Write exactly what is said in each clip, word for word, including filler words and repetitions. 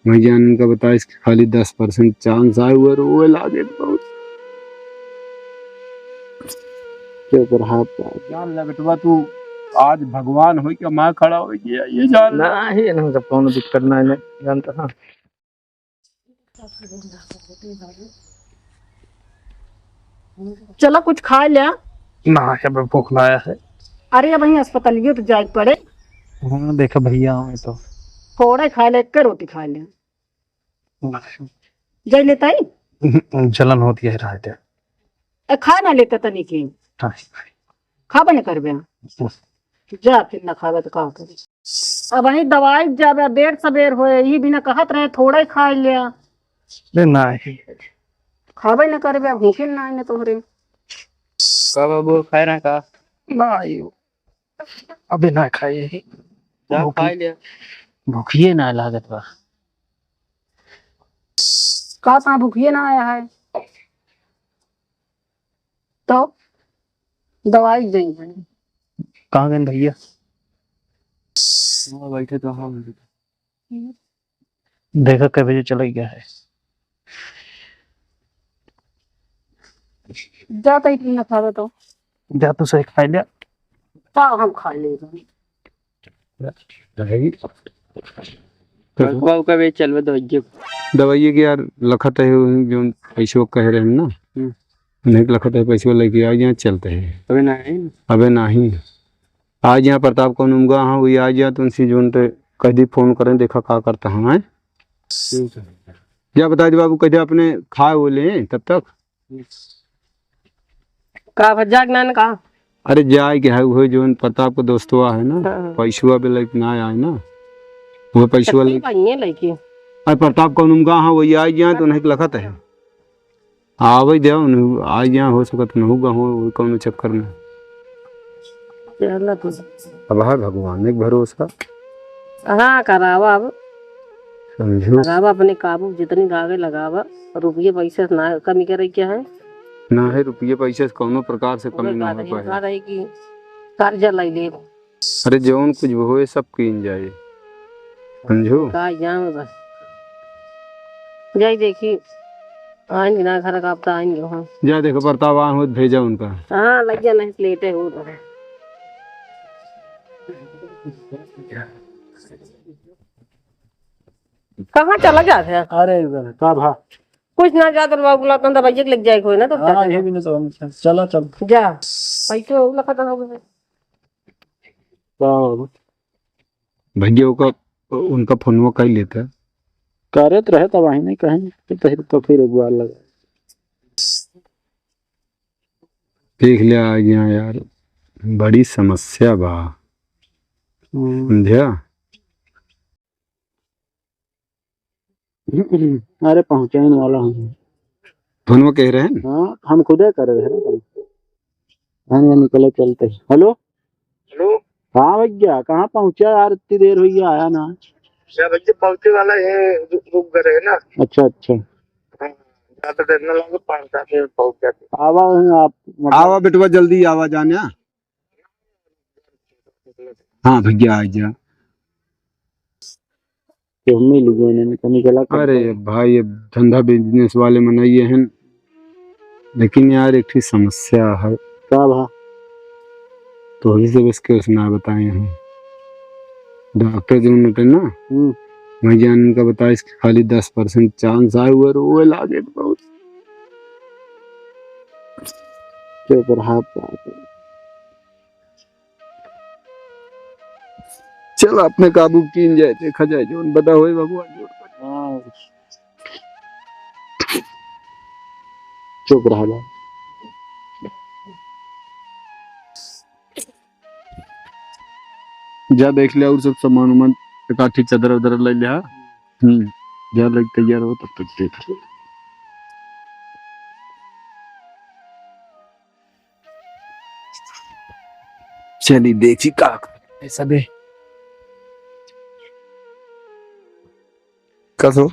मैं जान इनका बताइस कि खाली दस percent chance आए हुए, रोवे लागे बहुत। चुप रहा। जान ले बेटवा तू, आज भगवान होई के माँ खड़ा होई के, ये जान ले। नाही, इन्हन सब कौनो दिक्कत नाही, नहीं जानता हाँ। चला कुछ खाए ल्या। ना, अबे भूख ना आया है। अरे, अबहीं अस्पतालियो तो जाए के पड़े। हाँ, देखा भैया, हमें तो थोड़ा खाए ल्या, एक रोटी खाए ल्या। ना। जाए लेता ही? जलन होती है, रह दे। ए, खा ना लेता तनी के। हाँ। खाबे न करबे। हम्म। जा फिर न खाबे तो का करे? अबहीं दवाई जाबे, देर सबेर होए, यही बिना कहत रहे, थोड़ा ही खाए ल्या। अरे नाही। खाबे न करबे, भूखे ना आए न तोहरे। का बाबू, खाए ना का? नाही। अबे ना खाए ही। जा भूखी-, खाए ल्या। भूखिए ना लागत बा। का ता भूखिए ना आया है? तो दवाई दे हैं। कहाँ गए भैया? वहाँ बैठे तो हम। देखा कै बजे चला गया है। जा तो इतना खा तो। जा तू सही खाए ल्या। का हम खा लेगा? दवाई। कब, कब ये चलबे दवाइये? दवाइये के यार लखत है, जौन पैसवा कहे रहे ना। हम्म। नहीं लखत है, पैसवा लेके आ, यहाँ चलते हैं। अबे नाही। अबे नाही। आज यहाँ प्रताप कौन उमगा हाँ, वही आज यहाँ तुमसे जौन ते कह दी, फोन करें, देखा का करता है, हैं? ठीक है। जा बता दे बाबू, कह दे अपने खाए वो ले तब तक। का भज्जा के नान का? अरे जाए के है, वो जौन प्रताप को दोस्तवा है ना, हाँ। पैसवा भी लेके ना आए ना, वो पैसवा कितनी ले। पाइये लेके? अरे प्रताप कौन उमगा हाँ, वही आ गया तो नहीं लखत है। आवे दे उन्हें, आ गया, हो सकत न होगा, हो, वो कौन चक्कर में। चला तो। अब है भगवान एक भरोसा। हाँ, करावा अब। समझो। लगावा अपने काबू, जितनी लागे लगावा, रुपये पैसे से ना कमी करे क्या है? ना है, रुपये पैसे से कौनो प्रकार से कमी ना हो पाए। रही कि कर्जा लाई ले। अरे जौन कुछ भी होए, सब कीन जाए, समझो। का जाऊँ बस, जाई देखी, आइन ना घर का, अब तो आइन जो हम। जा देखो, परताप आए हो, भेजा उनका। हाँ, लग जा, नहीं तो लेटे हो तो। कहाँ चला जात है? अरे, का भा? कुछ ना जात रहा, बोला, तन दवाइये के लेके जाए कोई ना, तो हाँ, चला ये जा। भी नहीं तो हम, चला, चल। जा, पैसे वो लखत हो गए। का हो? भैया, ओका, उनका फोनवा कर लेता। करत रहे, तब वहीं नहीं कहें, तो फिर, तो फिर एक बार लगा। देख लिया, आ गया यार, बड़ी समस्या बा। हम्म। समझा? अरे, पहुँचाइन वाला हूँ। फोनवा कह रहे हैं? हाँ, हम खुदे कर रहे हैं। हाँ, यहाँ निकले चलते। हेलो? हेलो? हाँ भैया, कहाँ पहुँचा यार, इतनी देर हुई है, आया ना। क्या भैया, पहुँचे वाला है, रु-, रुक गए हैं ना। अच्छा, अच्छा। हाँ, ज़्यादा देर ना लगे, पाँच सात मिनट पहुँच जाते। आवा है आप, मतलब आवा बेटवा, जल्दी आवा जाने। हाँ भैया, आ जा। तो मिल गए इन्हें, तो निकला कर अरे दो। भाई, अब धंधा business वाले मनइये हैं, लेकिन यार एक ठे समस्या है। का भा? तो अभी से बस केहू से ना बताए हैं। डॉक्टर जो नटे ना, हम्म। मैं जान इनका बताइस कि खाली दस percent chance आए हुए, रोवे लागे बहुत। चुप रहा, बाप रे। चल, अपने काबू कीन जाए, देखा जाए, जौन बता होए भगवान जोड़ कर। हाँ। चुप रहा बा। जा देख ले और सब सामान उमान, एक आठी चादर उधर ले ले, हाँ? हम्म, जा लेके तैयार हो तब तक देख। चली देखी का करते सबे। कसो?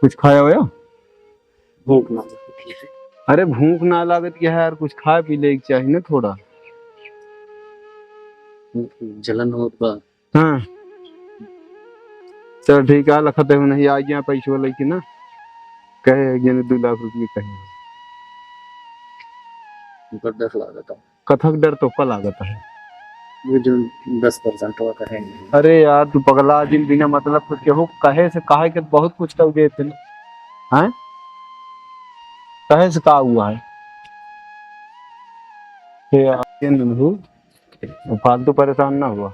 कुछ खाया होया? भूख ना लगी। अरे भूख ना लागत क्या है यार, कुछ खाए पी ले के चाहिए ना थोड़ा। जलन होत बा। हाँ। चल ठीक है, लखत है, नहीं आ गया पैसवा लेके ना, कहे है कि दो लाख रुपये कहे। उनकर डर लागत है। कथक डर तो का लागत है? वो जो दस percent हुआ कहे। अरे यार, तू पगला जिन, बिना मतलब के केहू कहे से, कहे के बहुत कुछ कर देते ना, हैं? कहे से का हुआ है? हे यार, ये नन्हू, फालतू परेशान ना हुआ,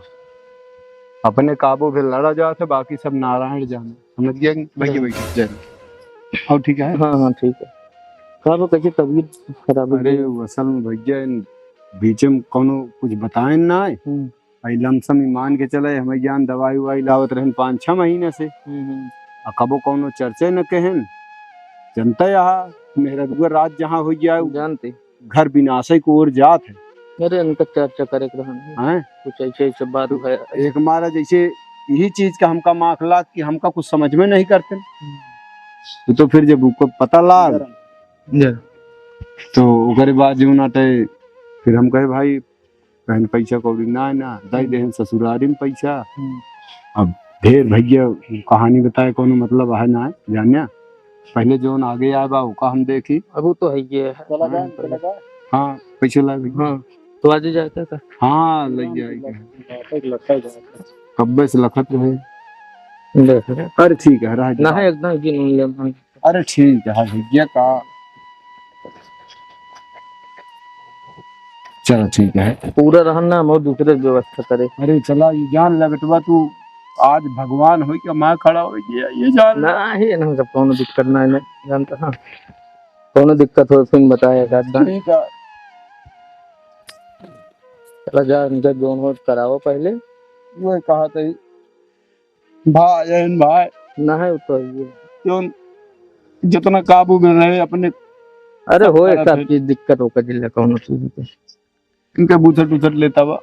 अपने काबू भी लड़ा जात है, बाकी सब नारायण जाने। समझ गया कि बैठिए, बैठिए, जय। और ठीक है? हाँ, हाँ, ठीक है। का बा, कैसे तबीयत खराब हो अरे, गई? वो असल में भैया, इन बीचे में कौनो कुछ बताएन ना है। हम्म। भाई, लमसम ईमान के चले, हमें ज्ञान दवाई उवाई लावत रहन पाँच छह महीने से। हम्म, हम्म। आ कबो कौनो चर्चे न कहन। जनता यहाँ मेहररुआ राज जहाँ हो गया, जानते। घर विनाशे की ओर जात है। अरे, इनका चर्चा करे के रहन है। हैं? कुछ ऐसे, ऐसे बात तो है। एक मारा जैसे यही चीज का हमका माख लाग कि हमका कुछ समझ में नहीं करते। हम्म। तो, तो फिर जब उनको पता लाग, जी। तो ओकरे बाद जो नाटे फिर हम कहे, भाई, कहन पैसा कौड़ी ना, ना, दे हम्म। देहन ससुरारी में पैसा। हम्म। अब ढेर भैया कहानी बताए, कौनो मतलब है ना, जान्या। पहले जौन आगे आए बा, ओका हम देखी। अब वो तो है ये है। चला जाए, हाँ, चला जाए। हाँ, पैसे ला भैया। हाँ, तो आज ही जाता था। हाँ, ले जाए के। कब्बे से लखत रहे। देख ले। अरे ठीक है, रह जा। ना है, एकदम गिन उन ले, हाँ। अरे ठीक है भैया का। चलो ठीक है। पूरा रहन ना, हम दूसरे व्यवस्था करे। अरे चला, ये जान ले बेटवा, तू आज भगवान होई के माँ खड़ा होई के, ये जान ले। ना, ये ना, सब कौनो दिक्कत ना है, जानता ना। कौनो दिक्कत हो, फिर बताया जाता। ठीक है। चला जा, इनका जौन हो कराओ पहले। वो कहा था, भाई, अहन भाई। ना है, वो तो है। क्यों? जितना काबू में रहे अपने अरे, सब होए, तरफ सब है। चीज दिक्कत होकर जिला कौनो चीज के। इनका बूझट उझट लेता बा।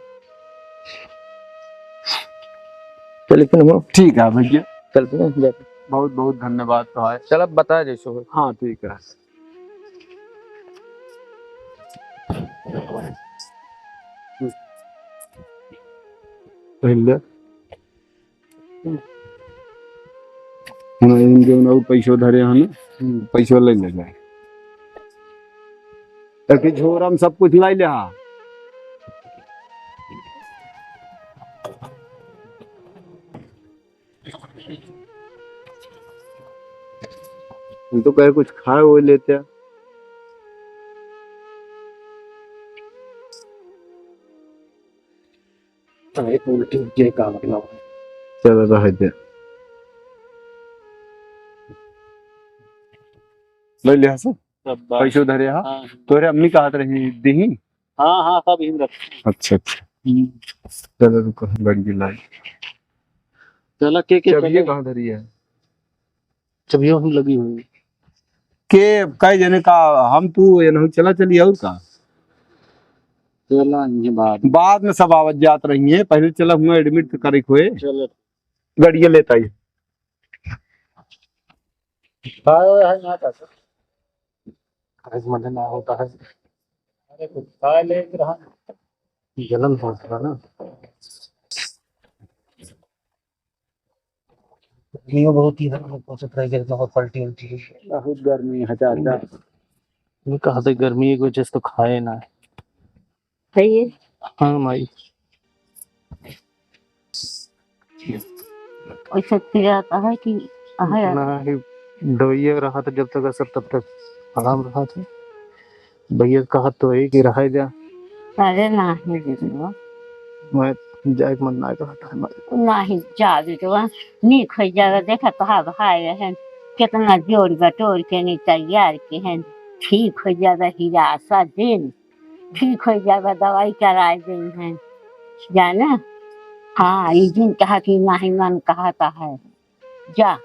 चल, लेकिन हम ठीक है भैया। चलते हैं, जा। बहुत, बहुत धन्यवाद तो है। चल, अब बता जैसे हो। हाँ, ठीक है। पहले हम इन जौन और पैसो धरे हन, हम्म। पैसो ले ले जाए। ताकि झोरा में सब कुछ लाई ले हा। हम तो कहे कुछ खाए वो लेते हैं। अरे, उल्टी उल्टी का मतलब है? चल, रह दे। ले लिया सब? सब बात। पैसो धरे हा? हाँ। तोरे अम्मी कहत रही, दीही? हाँ, हाँ, सब यहीं रखे। अच्छा, अच्छा। हम्म। चलो, रुको, बड़ी लाई। चलो, के, के चबिये चले? कहाँ धरी है? चबियो हम लगी हुई। के, कई जने का, हम तू ये नहीं चला चली और का? चला, ये बात। बाद में सब आवत जात रही है, पहले चला हुआ admit तो करे हुए। चलो। गड़िया लेता ही। खाए हुए है यहाँ का, सर? आज मजा ना होता है। अरे, कुछ खा ले रहा। जलन होता है ना। गर्मियों बहुत ही है, पहुंचत रह गए, बहुत पलटी उल्टी है। बहुत गर्मी है, चाचा। ये कहा थे, गर्मी की वजह से तो खाए ना। सही है। हाँ, माई। वैसे फिर आता है कि है? ना, ये दवाइयाँ रहा था जब तक असर, तब तक आराम रहा था। भैया कहा तो है कि रहा जा। अरे नाही बेटवा। मैं जाए के मन ना करता है। नाही जा बेटवा, नीक हो जाएगा। देखा तो हाँ भाई है, कितना जोड़ बटोर के नहीं तैयार के हैं, ठीक हो जाएगा। हीरा आशा दिन ठीक हो जाएगा, दवाई कराए गई हैं, जाना। हाँ, ये दिन कहा कि नाही मन कहता है। जा,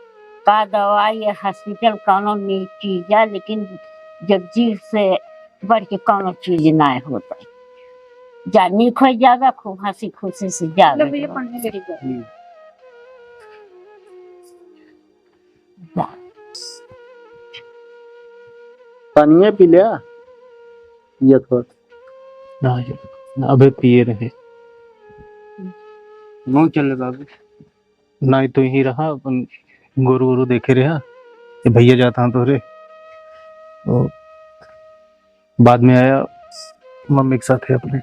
का दवाई या hospital कौनो नीक चीज है, लेकिन जगदीश से बढ़ के कौनो चीज ना होता। जा, नीक हो जाएगा, खूब हंसी खुशी से जाएगा। लो भैया, पानी लेके जाओ। हम्म। जा। पानिए पी लिया? ये थोड़ा। ना, ये, ना, अबे पिए रहे। मुंह चले बाबू। नाहीं तू यहीं रहा, अपन गोरू वोरू देखे रहा। ये भइया जात हैं तोहरे, तो बाद में आया मम्मी के साथे अपने।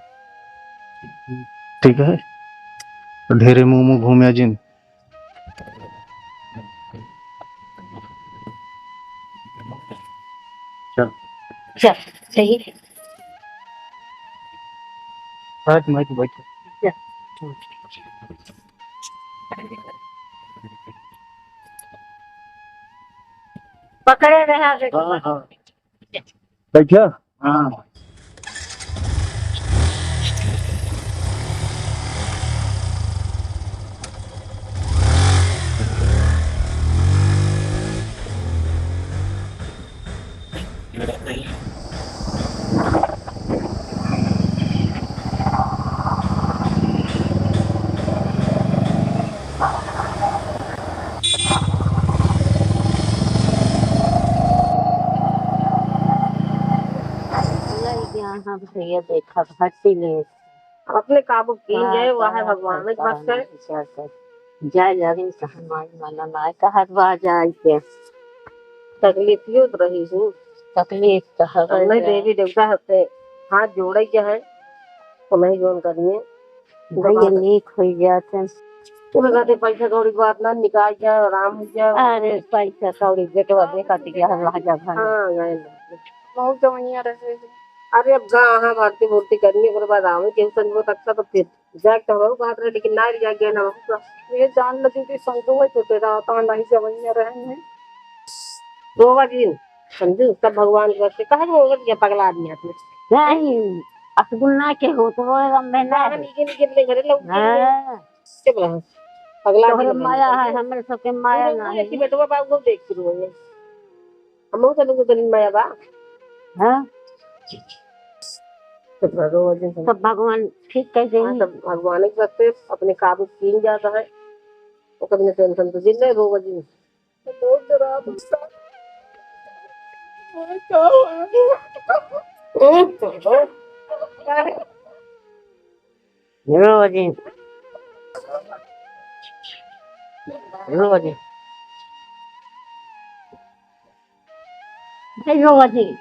ठीक है, तो ढेरे मुँह मुँह घूमे जिन। चल। चल, सही है। बैठ, बैठ, बैठ। चल। पकड़े रहा बेटा। हाँ, हाँ। बैठा? हाँ। लइ गया, हाँ भइया, देखा, भट्टी ले। अपने काबू की का जाए, वह करा, भगवान में का बस है। नहीं कर सकते। जाए लगिन, कहाँ मान माना ना, कहाँ बा जाए के। तकलीफियो तो रही हूँ। तकलीफ तो हवे अब नहीं बा। देवी देवता हते हाथ जोड़े के है, तो नहीं जोन करिए। भइया, नीक होइ जात है। उनका तो पैसा कौड़ी के बात ना, निकाल जा, आराम हो जा। अरे, पैसा कौड़ी बेटवा देखा तो यह रह जा घर में। हाँ, गए ना। बहुत जवनिया रहे। अरे, अब गा, हाँ, भर्ती भर्ती करिए, ओकरे बाद आवे, केहू संजो तक तो फिर जाए तो हमहू कहत रहे, लेकिन ना जाए गए ना हमहू का। ये जान लगी कि संजो है तो तेरा आता नहीं जवनिया रहे हैं। रोवा जिन, समझू, सब भगवान के बस से। कहाँ के होगा ये पगला आदमी आदमी? नहीं, असगुन ना के हो, तो वो हम में ना बाहर है। निकल, निकल ले घरे लौट के। हाँ। चुप रहो। पगला तोहरे आदमी माया बन है, गए। हमरे सबके माया उनको नहीं। ऐसी बेटवा बाबू को देख के रोए। हमहू के लोग दिन माया बा। हाँ। चुप रहो, रोवा जिन। सब भगवान ठीक कर देंगे। हाँ, सब भगवान के बस से अपने काबू कीन जाता है। ओकर में टेंशन तो जिन नहीं, रोवा जिन। बहुत डरा दूसरा। ओए, का हुआ? रोवा जिन। रोवा जिन। नहीं रोवा जिन।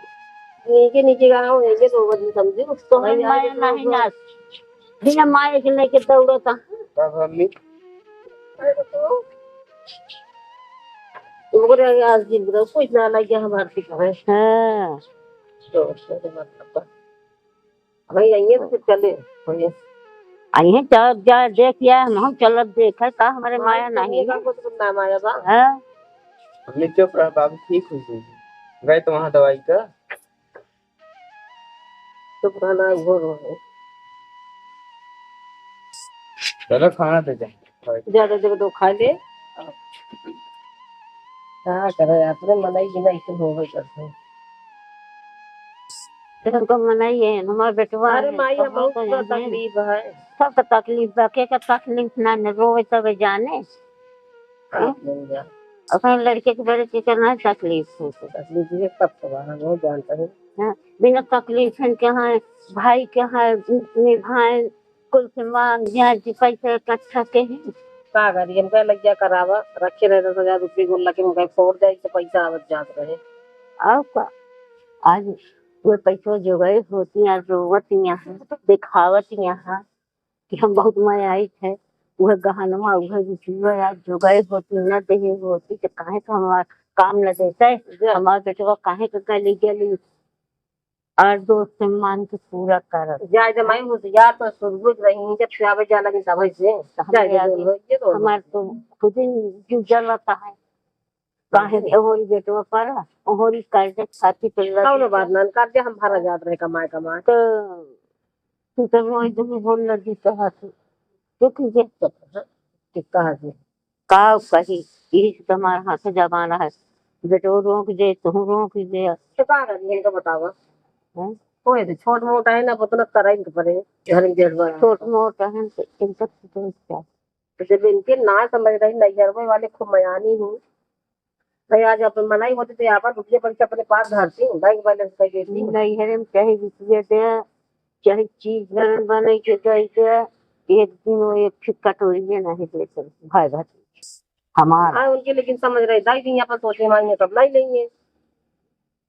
नीचे नीचे गाना हो, नीचे रोवा जिन, समझू? तो भाई, हम आज माया तो नहीं रोवा। नाच। बिना माया के लेके दौड़ता। का मम्मी? ओकरे आगे आज दिन भर कुछ ना लगे, हम आरती करे। हाँ। तो, तो मतलब, भाई, आइए तो फिर चले। आइए, चल, जा, देख, या, हम, हम चलब, देख, है का हमारे माया नहीं है। कुछ ना माया बा। हाँ। मम्मी, चुप रह, बाबू ठीक हो जाएगी। गए तो वहाँ दवाई का। चुप रहना, घोर हो। चलो, खाना दे दे। ज्यादा देर तो खा ले। का करे, अपने मनई बिना ऐसे होवे करते। तुमको मनई है, हमार बेटवा अरे है, माई, तो हम बहुत बहुत है, तकलीफ है। सबका तकलीफ बा, के का तकलीफ ना, न रोवे तबे जाने। हाँ? अपने लड़के के बड़े के करना है तकलीफ हो तो। तकलीफ ये सब तो बा, हम बहुत जानते हैं। हाँ, बिना तकलीफ है के हैं, भाई के हैं, निभाए, कुल से मांग, ब्याज पैसा इकट्ठा के हैं। का करी, हम कहे लग जा करावा, रखे रहे दस हजार रुपये गोल लगे, हम कहे फोड़ जाए तो पैसा आवत जात रहे। और का, आज वो पैसो जोगाई होती, आज रोवत यहाँ, दिखावत यहाँ। कि हम बहुत मयाइत है, उहे गहनवा, उहे रुपया आज जोगाई होती, न देहे होती, तो काहे के हमार काम न देते? जा। हमार बेटवा काहे के गली गली और दोस्त से मान के पूरा करत? जा, जा, माई होशियार तो शुरू रही, जब से आवे जा लगी तब से। तो जा, हमारे जा, आगे, जो हो, ये तो हमार तो खुद ही जीव जलता है। काहे के ओहरी बेटवा पर, ओहरी कर्जा खातिर तो लड़त कौनो बात ना, कर्जा हम भरा जात रहे कमाए कमाए। तो तू तो रोई तो भी बोल लगी कहा तू। तू की जे तो कहा जे। का कही, यही से तो हमारा हाथ जमाना है। बेटो रोक दे, तू रोक दे। तो का करी इनका बतावा? हैं? कोई तो छोट मोट है ना, उतना कराई के पड़े, घर में जेठ बड़ा। छोट मोट है तो इनका तो क्या? तो जब इनके ना समझ रही, नैहरवे वाले खूब मयानी हूँ। भाई, आज अपन मनाई होती तो यहाँ पर रुपये पैसे अपने पास धरती हूँ, बैंक बैलेंस कर देती हूँ। नैहरे में चाहे रुपये दे, चाहे चीज गरम बने के दे दे, एक दिन वो एक ठे कटोरिये नहीं देते भाई भतीजे हमार। हाँ, उनके लेकिन समझ रहे, दाई दी अपन सोचे मांगे सब नहीं लेंगे।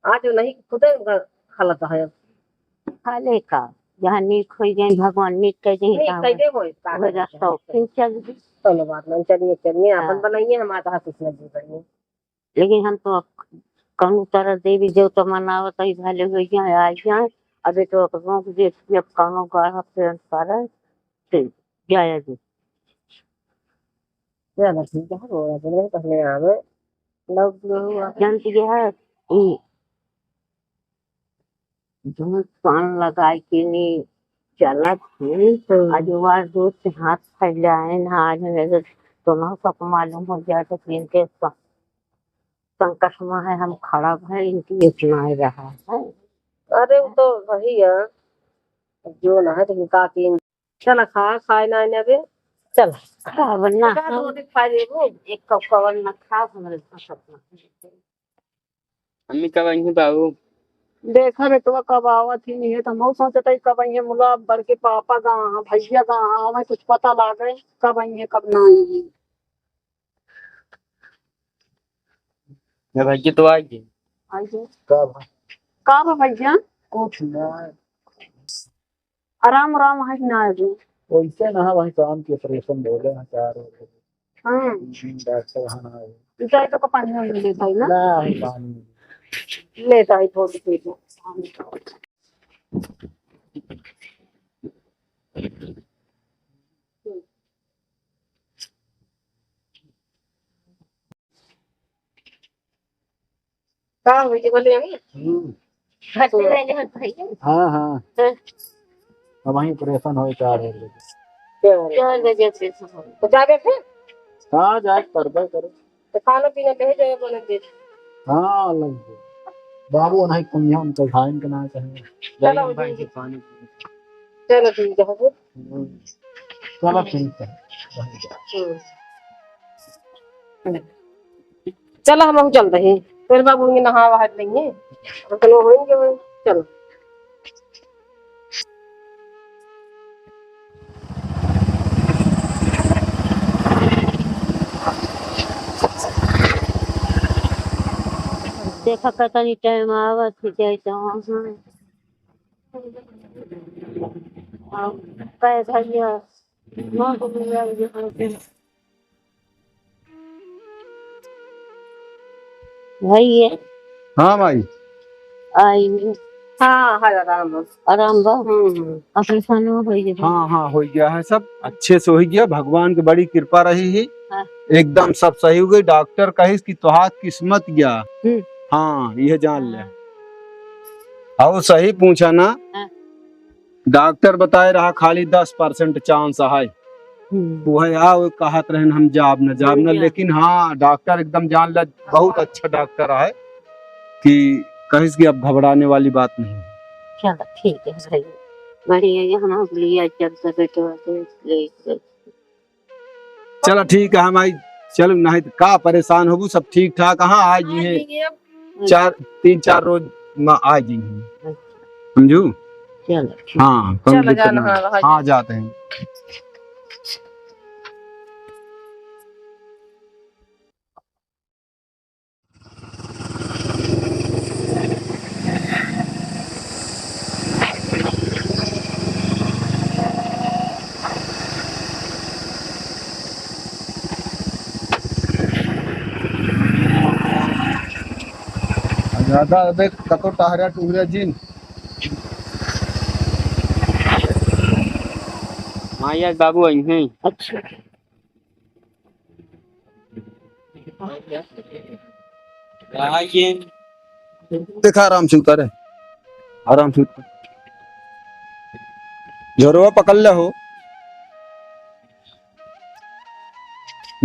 आज वो नहीं खुदे उनका हालत है। खा ले का, जहाँ नीक होइ जाए, भगवान नीक कह जाए, नहीं, तहाँ कह दे वो, का वही करे रास्ता जाए। ओपन चल दे। चलो बात नहीं, चलिए, चलिए, अपन हाँ। बनाइए, हम आधा कुछ नहीं बनाइए। लेकिन हम तो अब कौनो तरह देवी देवता मनावत ही, भले होइ जाए, आ जाए। अबे तो अब रोक दे, अब कौनो गाढ़ा प्रेम करे, ठीक, जाए दे। चलो ठीक है, वो अपने पहले आवे, लोग जो हुआ। जानती है, ई धूप पान लगाए के नी चलत ही। हम्म। आज वार दूर से हाथ फैलाए ना, आज मेरे दोनों सबको मालूम हो गया था कि इनके स-, संकट में है, हम खड़ा है, इनकी इतना ही रहा है। अरे, वो तो वही है, जो ना है, तो इनका तीन चला खा, खाए ना, ना बे। चला। का बनना? एक आध रोटी खा लेबो। एक कप का बनना खा, हमरे पास अपना। मम्मी कब आई है बाबू? देखा बेटवा कब आवत ही नहीं है, तो हम सोचत ही कब आई है मुला, बड़के पापा गा हाँ, भैया गा हाँ, हमें कुछ पता लागे कब आई है, कब ना आई है। मैं भैया तो आ गए। आई है। का भा? का भा भैया? कुछ ना। आराम, आराम है कि ना है जो? वैसे ना, वही काम के ऑपरेशन बोले हैं, चार हो गए। हाँ। हम्म, डॉक्टर वहाँ ना आए। तो चाय तो का पानी वानी लेता है ना? ना, हम पानी नहीं। लेता है थोड़ी सी तो। का होई के बोले अभी? हम्म। घर पे रह जाओ भैया। हाँ, हाँ। हाँ। अब वहीं ऑपरेशन होई चार बजे। चार बजे। चार बजे ऑपरेशन होई। तो जाबे फिर? हाँ, जाए, करबे करे। तो खाना पीना कहे जाए, बने दे। हाँ, लग गए। बाबू नहीं, तुम यहाँ उनका खाइन के ना कहे। चलो, जाइए भाई जी। पानी पी। चलो, ठीक है, बाबू। हम्म। चलो, ठीक है। हम्म। चलो, हम चल रहे हैं। फिर बाबू ये नहा वहा लेंगे। अब तो होएंगे वो। चलो। देखा, कतनी टाइम आवत ही, जाए तो वहाँ। हाँ, कहे भैया, माँ को मिला दे। भैया। हाँ माई। आई। हाँ, हाँ, आराम बा। आराम बा? हम्म, हम्म। ऑपरेशन हो गई है? हाँ, हाँ, हो गया है सब, अच्छे से हो गया, भगवान की बड़ी कृपा रही है। हाँ। एकदम सब सही हो गई। डॉक्टर कहिस कि तोहार किस्मत गया। हम्म। हाँ, ये जान ले। हाँ। और सही पूछा ना, हाँ। डॉक्टर बताए रहा खाली दस परसेंट चांस है। हम्म। वो है, आ, वो कहत रहन हम जाब न, जाब न, जाब न। लेकिन हाँ, डॉक्टर एकदम जान ले, बहुत अच्छा डॉक्टर है कि कहिस कि अब घबराने वाली बात नहीं। चलो, ठीक है भाई, बढ़िया है, हम अब लिया जब से बेटवा के ले गए। चलो ठीक है, हम आई, चलो नहीं तो का परेशान होबू, सब ठीक ठाक। हाँ, आ गई है, चार, तीन चार रोज में आ गई है, समझू? चलो, ठीक। हाँ, कौन चलो दिक्कत जाना, ना। हाँ, हाँ, हाँ, जाते हैं। ज्यादा देख, कतो टहरा टुहरा जिन। हाँ यार, बाबू आई हैं। अच्छा। देखा, आराम से उतारे, आराम से उतारे। झोरवा पकड़ ले हो,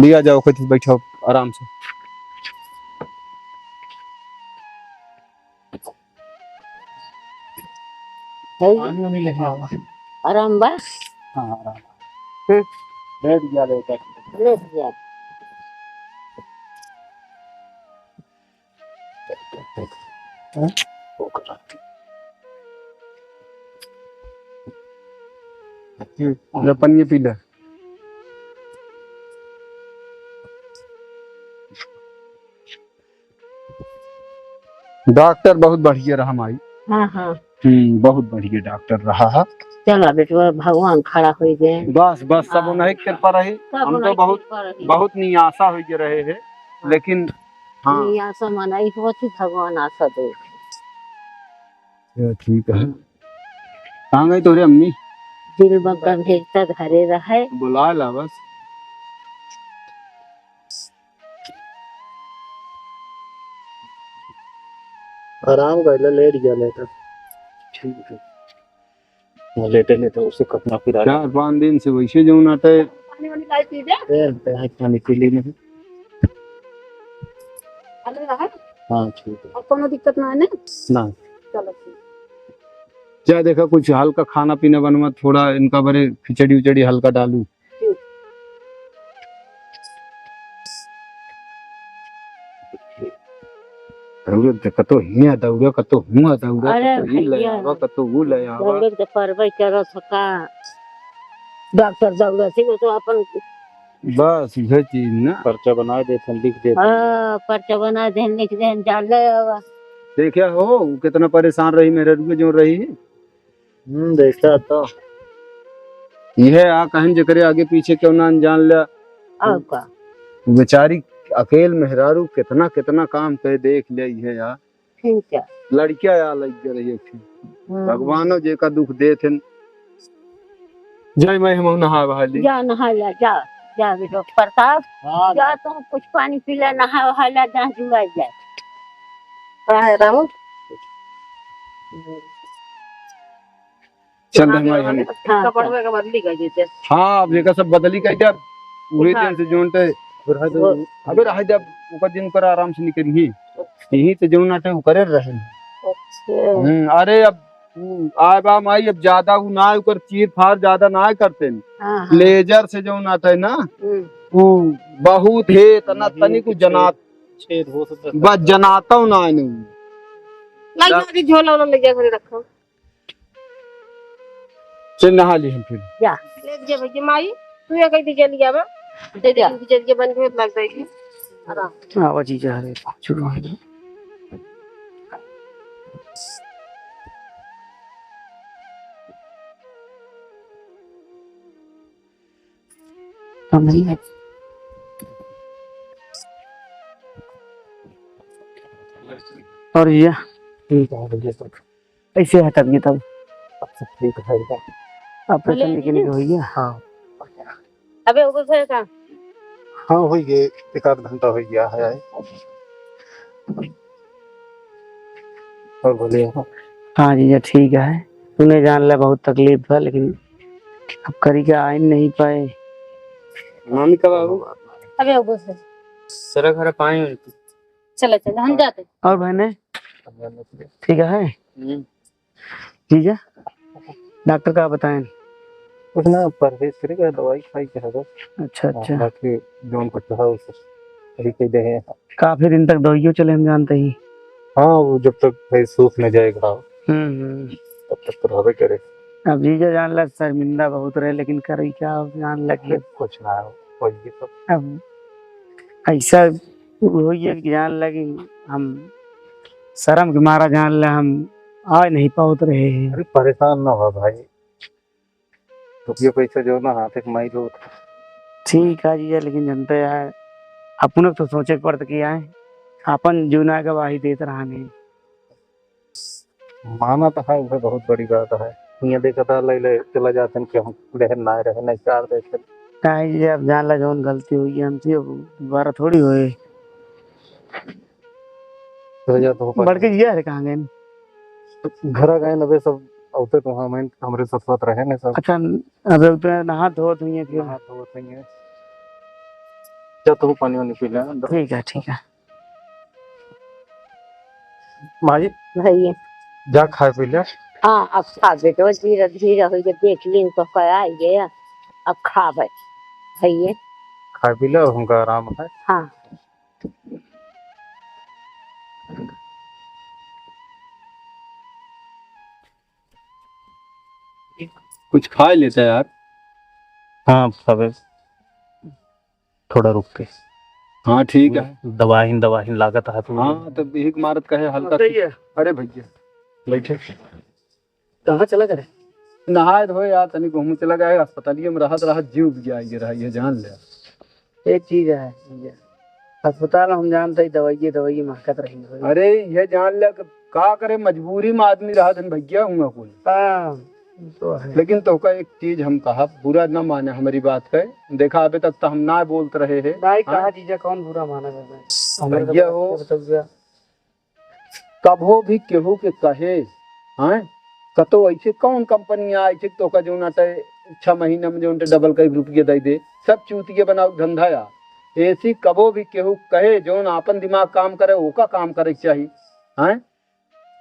लिया जाओ, खुद बैठो आराम से। है? पानी वानी लेके आओ। आराम बा? हाँ, आराम। हम्म। बैठ गया लेकर। बैठ गया। हाँ? हम्म। ले पनिया पी ले। डॉक्टर बहुत बढ़िया रहा माई। हाँ, हाँ। हम्म, बहुत बढ़िया डॉक्टर रहा है। चला बेटवा, भगवान खड़ा होइ गए। बस, बस, सब हाँ। उन्हीं के कृपा रही। सब हम तो उन्हीं के बहुत, कृपा रही। बहुत निराशा होइ के रहे हैं, हाँ। लेकिन हाँ। निराशा मनाई होती, भगवान आशा दे। ये ठीक है। हम्म। कहाँ गई तोहरे अम्मी? दिल में गंभीरता धरे रहे। बुला ला बस। आराम कर ले, लेट गया लेटा। ठीक है। हाँ, लेटे लेटे उससे कतना फिर आ गया। चार पाँच दिन से वैसे जौन आटे। पानी वानी लाई पी दे। ए, ते हाथ पानी पी ली नहीं। हेलो, रहा? हाँ, ठीक है। और कोनो दिक्कत ना है ना? ना। चलो, ठीक। जा देखा, कुछ हल्का खाना पीना बनवा, थोड़ा इनका बरे खिचड़ी उचड़ी हल्का डालू। दौड़े त कतो हियाँ दौड़े, कतो हुआँ दौड़े, अरे कतो ई ले भैया, आवा, कतो ऊ ले आवा। दौड़े त परबे करत ह का? डॉक्टर दौड़त ही, वो तो अपन बस इहे चीज ना। पर्चा बनाए देत हन, लिख देत हन। हाँ, पर्चा बनाए देहन, लिख देहन, जा ले आवा। देखा हो, उ कितना परेशान रही, मेहररुए जो रही। हम्म, देखा तो। इहे आ कहन जेकरे आगे पीछे क्यों ना अनजान ले। और का? बेचारी अकेल मेहरारू कितना, कितना काम कहे देख ले इहे यार। ठीक है। लड़किया यार लग गए रही एक ठे। हम्म। भगवानो जेका दुख देत हन। जय माई, हम नहाए बहाए ली। जा नहा ले, जा, जा बेटो। प्रताप, हाँ, जा। तुम कुछ पानी पी ले, नहा वहा ले, जहाँ जुआई जाए। का है रामू? चल रहे माई हम। हाँ, कपड़वे के बदली कर दीजिए। हाँ, अब जेका सब बदली कर दे, अब वही उठा। दिन से जोन ते अबे रह दे, अबे रह दे, अब ओकर दिन कर आराम से निकली। यही तो जोन आटे वो करे रहे। अच्छा। हम्म, अरे अब उ, आए बा माई, अब ज्यादा उ ना ओकर चीर फाड़ ज्यादा ना करते हैं। हाँ, हाँ। लेजर से जोन आटे ना, हम्म। उ बहुत है, तना नहीं, तनिक कुछ जना-, छेद हो सकता है। बस जनाता हूँ ना इन्हें। लाई जा। सारी झोला वोला ले जा घरे रखो। चल नहा ली हम फिर। जा। ले जा भैया, माई, तू ये कह दी जल्दी आवा। दे दे। जल्दी, जल्दी बन के लग जाएगी। आराम। आवा जीजा, अरे, चलो। हम नहीं है। और ये? ठीक है, भैया, सब। कैसे है तबीयत अब? अच्छा, ठीक है, भैया। ऑपरेशन बोले लेकिन जी। हो गया? हाँ। अबे, वो कुछ है का? हाँ, हो गए, एक आध घंटा हो गया है। और बोलिए। हाँ जीजा, ठीक है। तूने जान ले बहुत तकलीफ है, लेकिन अब करी क्या, आइन नहीं पाए। मामी कब आऊ? अबे वो से। सर घर पाए। चलो, चलो, हम जाते। और बहने? ठीक है? हम्म। ठीक है? डॉक्टर का बताएं? कुछ ना, परहेज करेगा, दवाई खाई के है बस। अच्छा, हाँ, अच्छा। बाकी जौन कुछ रहा, वो सब सही कह दे हैं। काफी दिन तक दवाइयों चले, हम जानते ही। हाँ, वो जब तक भाई सूख न जाए घाव, हम्म, हम्म। तब तक तो रहबे करे। अब जीजा जान ला, शर्मिंदा बहुत रहे, लेकिन करी क्या, अब जान लग गया। कुछ ना हो, वही तो। अब ऐसा होइए कि जान लगी, हम शर्म के मारा जान ले हम आ नहीं पावत रहे हैं। अरे परेशान ना हो भाई, रुपये पैसा जो ना हाथ एक माई लो। ठीक है जीजा, लेकिन जनते हैं, अपने तो सोचे के पड़त कि आए, अपन जूना गवाही देत रहा नहीं। माना तो है, वह बहुत बड़ी बात है। हियाँ देखा था, ले, ले चला जाते हैं कि हम बहन ना रहे, नहीं चार देते। नहीं, ये अब जान ला जौन गलती हुई है हमसे, अब दोबारा थोड़ी होए। तो या तो बड़के जिया रे कहाँ गए? घर आ गए न, अबे सब औते तो हम, हमरे साथ साथ रहे न सब। अच्छा, अबे उतने नहा धोत हुई है फिर। नहा धोत हुई है। जा तू पानी वानी पी ले अंदर। ठीक है, ठीक है। माई, भैया। जा खाए पी ले। हाँ, अब खा बेटो, धीरे धीरे हो गया, देख लीन तो क्या आई गया, अब खा भाई, भैया। खाए पी ले, हमका आराम है। कुछ खा लेता यार। हाँ, अब थोड़ा रुक के। हाँ, ठीक है। दवाहिन, दवाहिन लागत है पूरा। हाँ, तो भीख मारत कहे हल्का। अरे भैया, बैठे। कहाँ चला गए? नहाए धोए यार, तनी घूम चला गए, अस्पतालिये में रहत रहत जीव उपजाए रहा, ये जान ले। एक चीज है भैया, अस्पताल हम जानते ही दवाइये दवाइये महकत रही हो। अरे ये जान ले कि का करे, मजबूरी में आदमी रहत है भैया, हुआ कोई। हाँ, तो है। लेकिन तोहका एक चीज हम कहा, बुरा ना माने हमारी बात है। देखा, अबे तक तो हम ना बोलत रहे हैं। भाई, हाँ? कहा जीजा, कौन बुरा माना करता है? भैया हो, कभो भी केहू के कहे, हैं, कतो ऐसे कौन कंपनी आई थी तोका जौन आटे छह महीना में जौन डबल कई रुपये दे दे, सब चूतिया बनाऊ धंधा या। ऐसी कभो भी केहू कहे जौन आपन दिमाग काम करे, ओका काम करे के चाही, हैं?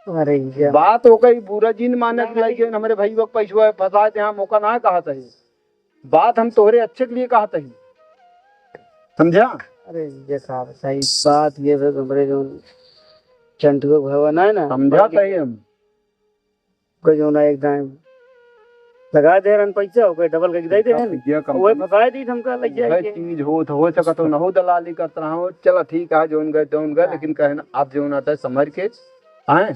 अरे भैया। बात ओका ही बुरा जिन माने के लाइके हमरे भैया के पैसवा फंसाए थे, हम ओका ना कहा सही। बात हम तोहरे अच्छे के लिए कहत ही, समझा? अरे ये साहब, सही बात ये है, हमरे जौन चंटुआ भवन है ना, समझा तही हम। कोई जौन है एकदम लगा दे रहन पैसा, ओके डबल करके दे दे रहन। ये कम वही फंसाए दी हमका लग जाए भाई, के। चीज हो तो हो सका तो न हो, दलाली करत रहा हो। चला ठीक है, जौन गए तौन गए, हाँ। लेकिन कहे ना, आप जौन आता है संभर के आए।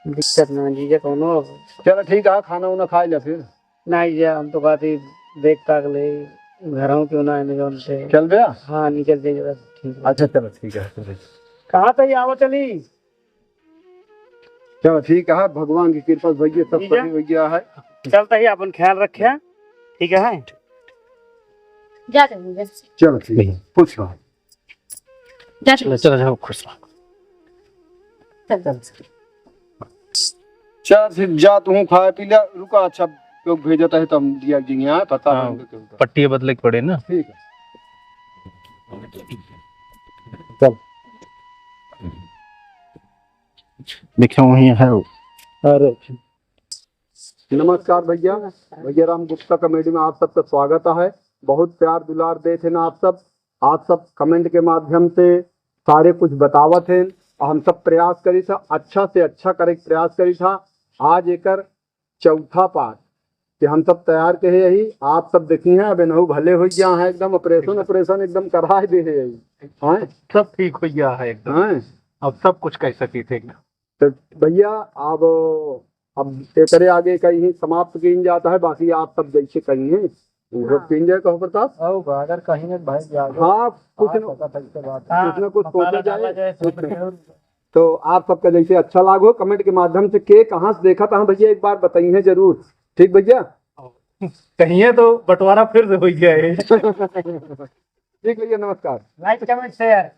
दिक्कत ना जीजा कौनो। चला ठीक है, खाना उना खा ले फिर। नहीं जी, हम तो कहते देख ताक ले, घरों क्यों ना है जौन से। चल बे? हाँ, निकल जाइए बस, ठीक है। अच्छा, चलो, ठीक है, चलो। कहाँ तक आवा चली? चलो, ठीक है, भगवान की कृपा से भैया सब ठीक है। सही हो गया है। चलता ही अपन ख्याल रखे, ठीक है? जा रहे हैं। चलो, ठीक है, खुश रहो। जा चलो, चलो, जाओ, खुश रहो। चल, चल। चल, फिर जा, तू खाए पी ले, रुका, अच्छा, लोग भेजत है, तो हम दिया जी यहाँ, पता हाँ, नहीं उनके ऊपर। पट्टी बदले के पड़े ना। ठीक है। चल। देखिए, वहीं है वो। अरे। नमस्कार भैया, भैया राम गुप्ता कॉमेडी में आप सबका स्वागत है। बहुत प्यार दुलार देत हैं ना आप सब। आप सब कमेंट के माध्यम से सारे कुछ बतावत हैं और हम सब प्रयास करी था, अच्छा से अच्छा करे के प्रयास करी था। आज एकर चौथा पार्ट कि हम सब तैयार के है यही, आप सब देखी हैं, अब एनहू भले हो गया है एकदम, ऑपरेशन ऑपरेशन एकदम करा दे है यही। हाँ? सब ठीक हो गया है एकदम। हाँ? अब सब कुछ कह सकी थे एकदम। तो भैया, अब, अब एकरे आगे कहीं समाप्त कीन जाता है, बाकी आप सब जैसे कहीं हैं, वो हाँ। कीन जाए, कहो प्रताप। आओ, अगर कहीं में भाई जाओ, हाँ, कुछ आ न, सकत है इसके बाद। कुछ न कुछ हाँ, सोचा मसाला जाए। डाला जाए, सब कुछ न। जरूर। तो आप सबका जैसे अच्छा लागो, कमेंट के माध्यम से के कहाँ से देखा था भैया, एक बार बताइए जरूर, ठीक भैया? कहिए तो बंटवारा फिर से हो गया है। ठीक भैया, नमस्कार। Like, comment, share।